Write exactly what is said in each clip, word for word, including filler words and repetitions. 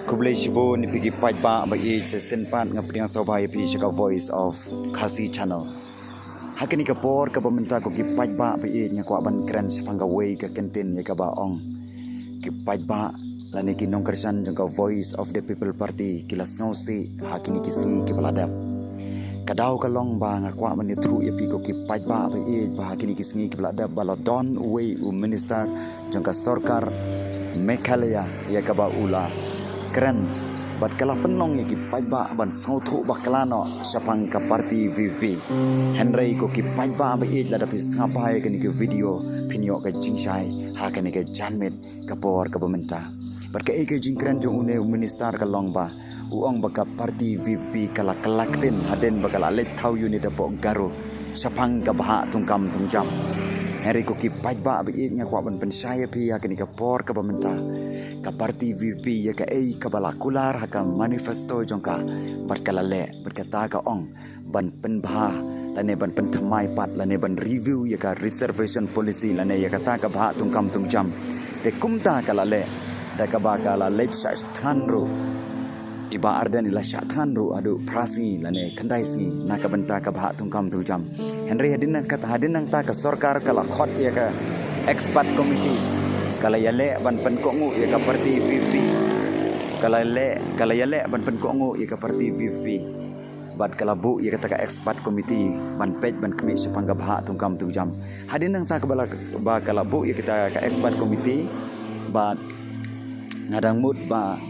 Khublei shibun ïa phi ki paidbah ba ïeit, sa shisien pat nga pdiang sngewbha ïa phi sha ka Voice of Khasi Channel. Ha kane ka por kaba mynta ko ki paidbah ba ïeit, nga kwah ban kren shaphang kawei ka kyntien ïa kaba ong ki paidbah lane ki nongkyrshan jong ka Voice of the People Party ki la sngewsih ha kine ki sngi kiba la dep. Ka daw ka long ba nga kwah ban ïathuh ïa phi ko ki paidbah ba ïeit ba ha kine ki sngi kiba la dep ba la don uwei u minister jong ka sorkar Meghalaya ïa kaba u la kren bad ka la pynlong ïa ki paidbah ban sngewthuh bakla noh shaphang ka party V P P. Hynrei ko ki paidbah ba ïeit, lada phi sngap bha ïa kane ka video phin ïoh ka jingshai ha kane ka janmiet ka por kaba mynta. Bad kaei ka jingkren jong une u minister ka long ba u ong ba ka party V P P ka la kylla ktien hadien ba ka la leit thaw unit hapoh Garo shaphang ka bhah thungkam thungjam. Hynrei ko ki paidbah ba ïeit, nga kwah ban pynshai ïa phi ha kane ka por kaba mynta, ka party V P P ïa kaei kaba la kular ha ka manifesto jong ka bad ka la leh, bad kata ka ong ban pynbha lane ban pynthymmai pat lane ban review ïa ka reservation policy lane ïa kata ka bhah thungkam thungjam. Te kumta ka la leh, da kaba ka la leit shah thngan ruh, i Bah Ardent i la shah thngan ruh haduh phra sngi lane khyndai sngi na ka bynta ka bhah thungkam thungjam. Hynrei hadien nangta, hadien nangta ka sorkar ka la khot ïa ka expert committee, ka la ïaleh ban pynkohnguh ïa ka party V P P, ka la leh, ka la ïaleh ban pynkohnguh ïa ka party V P P. Bad ka la buh ïa kata ka expert committee ban peit ban khmih shaphang ka bhah thungkam thungjam. Hadien nangta kaba la, ba ka la buh ïa kata ka expert committee, bad nga dang mut ba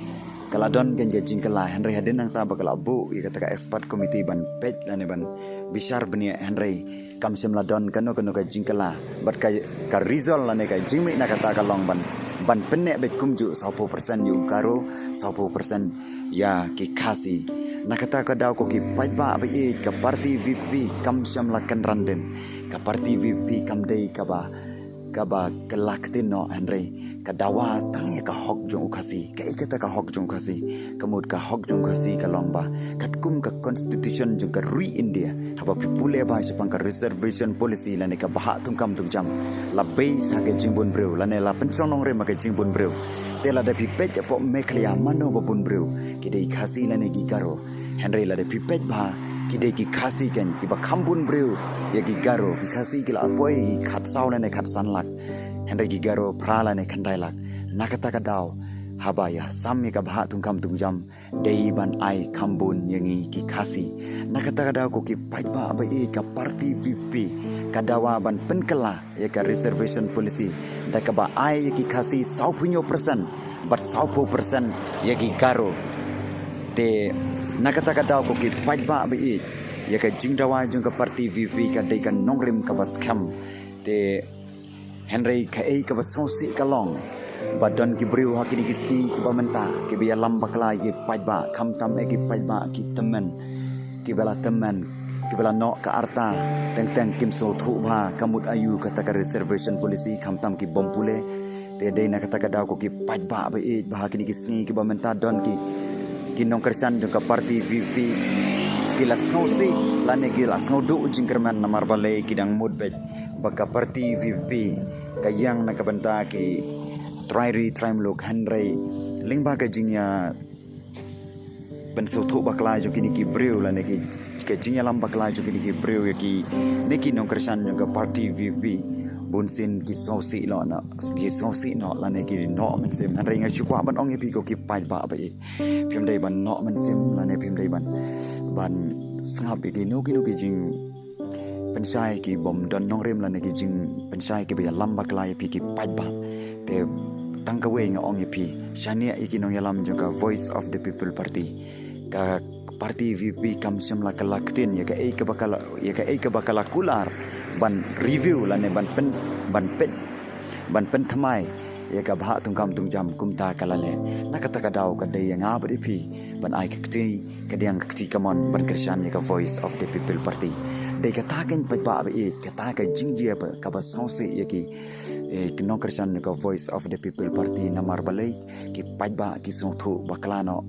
ka la don kein ka jingkylla, hynrei hadien nangta ba ka la buh ïa kata ka expert committee ban peit lane ban bishar bniah, hynrei kam shym la don kano kano ka jingkylla. Bad ka, ka result lane ka jingmih na kata ka long ban, ban pynneh beit kumjuh sawphew percent ïa u Garo, sawphew percent ïa ki Khasi. Na kata ka daw ko ki paidbah ba ïeit, ka party V P P kam shym la kynran dien. Ka party V P P kam dei kaba, kaba kylla ktien noh, hynrei ka dawa tang ïa ka hok jong u Khasi. Kaei kata ka hok jong u Khasi? Ka mut ka hok jong u Khasi ka long ba katkum ka constitution jong ka ri India, haba phi pule bha shaphang ka reservation policy lane ka bhah thungkam thungjam, la base ha ka jingbun briew lane la pynshong nongrim ha ka jingbun briew. Te lada phi peit hapoh Meghalaya mano ba bun briew, ki dei Khasi lane ki Garo. Hynrei lada phi peit bha, ki dei ki Khasi kein kiba kham bun briew ïa ki Garo. Ki Khasi ki la poi ki khatsaw lane khatsan lak, hynrei ki Garo phra lane khyndai lak. Na kata ka daw, haba ïa sam ïa ka bhah thungkam thungjam, dei ban ai kham bun ïa ngi ki Khasi. Na kata ka daw ko ki paidbah ba ïeit, ka party V P P ka dawa ban pynkylla ïa ka reservation policy da kaba ai ïa ki Khasi sawphew percent bad sawphew percent ïa ki Garo. Te na kata ka daw ko ki paidbah ba ïeit, ïa ka jingdawa jong ka party V P P ka dei ka nongrim kaba skhem. Te hynrei kaei kaba sngewsih ka long ba don ki briew ha kine ki sngi kiba mynta kiba ïalam bakla ïa ki paidbah, khamtam eh ki paidbah ki tymmen, kiba la tymmen, kiba la noh ka arta, teng teng kim sngewthuh bha ka mut aïu kata ka reservation policy, khamtam ki bym pule. Te dei na kata ka daw ko ki paidbah ba ïeit, ba ha kine ki sngi kiba mynta don ki, ki nongkyrshan jong ka party V P P ki la sngewsih lane ki la sngewduh jingkyrmen, namar balei? Ki dang mut beit ba ka party V P P ka ïeng na ka bynta ki trai ri trai muluk, hynrei lyngba ka jingïa pynsngewthuh bakla jong kine ki briew lane ki, ka jingïalam bakla jong kine ki briew ïa kine ki nongkyrshan jong ka party V P P, bunsien ki sngewsih noh, ki sngewsih noh lane ki noh mynsiem. Hynrei nga shu kwah ban ong ïa phi ko ki paidbah ba ïeit, phim dei ban noh mynsiem lane phim dei ban, ban sngap ïa kino kino ki jing pynshai ki bym don nongrim lane ki jingpynshai kiba ïalam bakla ïa phi ki paidbah. Te tang kawei nga ong ïa phi, shaniah ïa ki nongïalam jong ka Voice of the People Party. Ka party V P P kam shym la kylla ktien ïa kaei kaba ka la, ïa kaei kaba ka la kular ban review lane ban pyn, ban peit, ban pynthymmai ïa ka bhah thungkam thungjam kumta ka la leh. Na kata ka daw ka dei ïa nga bad ïa phi ban ai ka kti kadiang ka kti kamon ban kyrshan ïa ka Voice of the People Party. Dei kata kein paidbah ba ïeit, kata ka jingjia ba, kaba sngewsih ïa ki, eh, ki nongkyrshan ïa ka Voice of the People Party, namar balei? Ki paidbah ki sngewthuh bakla noh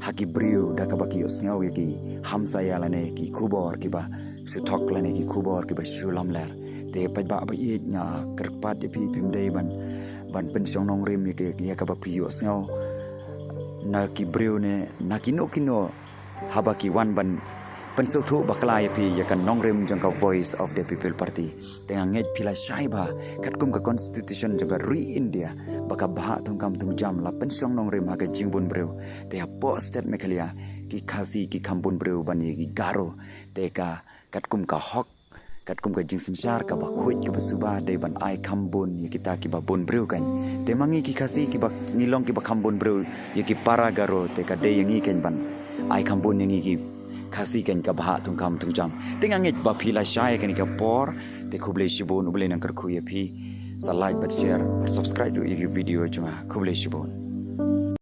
ha ki briew da kaba ki ïohsngew ïa ki hamsaia lane ki khubor kiba shu thok lane ki khubor kiba shu lamler. Te paidbah ba ïeit, nga kyrpad ïa phi, phim dei ban, ban pynshong nongrim ïa ki, ïa kaba phi ïohsngew na ki briew ne na kino kino haba ki wan ban pynsngewthuh bakla ïa phi ïa ka nongrim jong ka Voice of the People Party. Te nga ngeit phi la shai bha katkum ka constitution jong ka ri India ba ka Bhah Thungkam Thungjam la pynshong nongrim ha ka jingbun briew. Te hapoh state Meghalaya ki Khasi ki kham bun briew ban ïa ki Garo. Te ka katkum ka hok, katkum ka jingsynshar kaba khuid kaba suba dei ban ai kham bun ïa kita kiba bun briew kan. Te ma ngi ki Khasi kiba ngi long kiba kham bun briew ïa ki para Garo, te ka dei ïa ngi kan ban ai kham bun ïa ngi ki Khasi kan ka Bhah Thungkam Thungjam. Te nga ngeit ba phi la shai kane ka por. Te khublei shibun, U Blei un nang kyrkhu ïa phi. Sa like bad share bad subscribe ïa ki video jong nga. Khublei shibun.